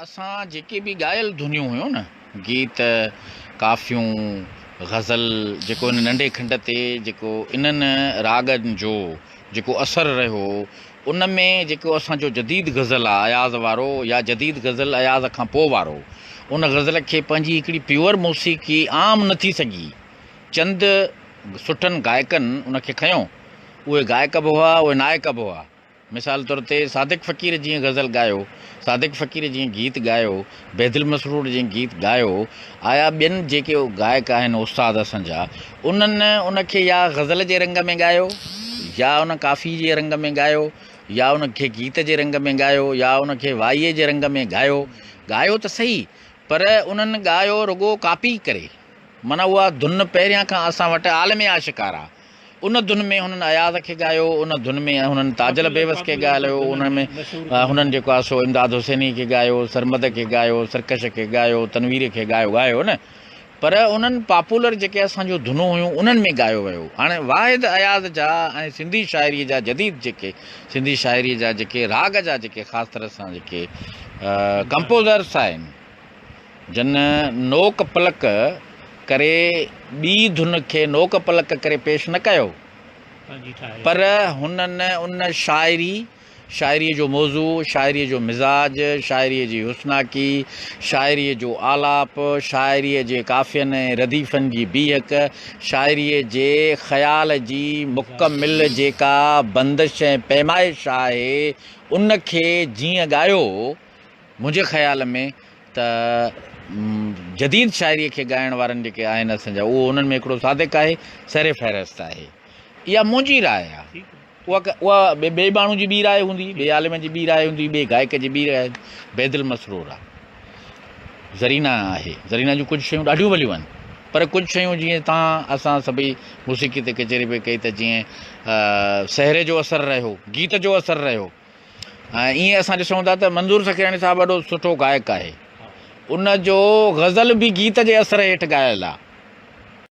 اسان جيڪي به ڳايل ڌنيون هيون نه، گيت، ڪافيون، غزل، جيڪو هن ننڍي کنڊ تي جيڪو انهن راڳن جو جيڪو اثر رهيو، ان ۾ جيڪو اسان جو جديد غزل آ اياز وارو يا جديد غزل اياز کان پوء وارو، ان غزل کي پنهنجي هڪڙي پيور موسيقي عام نه ٿي سگهي. چند سٺن گائڪن ان کي کنيو. اهي گائڪ به هئا، اهي نائڪ به هئا. مثال طور تي صادق فقير جيئن غزل ڳايو، صادق فقير جيئن گيت ڳايو، بيدل مسرور جيئن گيت ڳايو، آيا ٻين جيڪي گائڪ آهن استاد اسان جا انهن ان کي يا غزل جي رنگ ۾ ڳايو يا ان ڪافي جي رنگ ۾ ڳايو يا ان کي گيت جي رنگ ۾ ڳايو يا ان کي وائي جي رنگ ۾ ڳايو، ڳايو ته سهي پر انهن ڳايو رڳو ڪاپي ڪري معنيٰ اها ڌن پهريان کان اسان وٽ عالم آشڪار آ. ان ڌن ۾ هنن اياز کي ڳايو، ان ڌن ۾ هنن تاجل بيوس کي ڳايو، ان ۾ هنن جيڪو آهي سو امداد حسيني کي ڳايو، سرمد کي ڳايو، سرڪش کي ڳايو، تنوير کي ڳايو، ڳايو نه پر انهن پاپولر جيڪي اسان جون ڌنون هيون انهن ۾ ڳايو ويو. هاڻي واحد اياز جا ۽ سنڌي شاعريء جا جديد جيڪي سنڌي شاعريء جا جيڪي راڳ جا جيڪي خاص طرح سان جيڪي ڪمپوزرس آهن، جن نوڪ پلڪ ڪري ٻي ڌن کي نوڪ پلڪ ڪري پيش نه ڪيو، پر هنن ان شاعري، شاعريء جو موضوع، شاعريء جو مزاج، شاعريء جي حسناڪي، شاعريء جو آلاپ، شاعريء جي قافين ۽ رديفن جي بيهڪ، شاعريء جي خيال جي مڪمل جيڪا بندش ۽ پيمائش آهي، ان کي جيئن ڳايو، منهنجي خيال ۾ ته جديد شاعريء کي ڳائڻ وارن جيڪي آهن اسان جا اهو انهن ۾ هڪڙو صادق آهي، سر فهرست آهي. اها منهنجي راء آهي. اها اها ٻئي ماڻهو جي ٻي راء هوندي، ٻئي عالم جي ٻي راء هوندي، ٻئي گائڪ جي ٻي راء. بيدل مسرور آهي، زرينا آهي، زرينا جون ڪجهه شيون ڏاڍيون ڀليون آهن پر ڪجهه شيون جيئن تان اسان سڀئي موسيقي تي ڪچهري پئي ڪئي ته جيئن سهري جو اثر رهيو، گيت جو اثر رهيو. ۽ ائين اسان ڏسون ٿا ته منظور سکيراڻي صاحب وڏو سٺو گائڪ آهي ان جو غزل به گيت جي اثر هيٺ ڳايل آهي.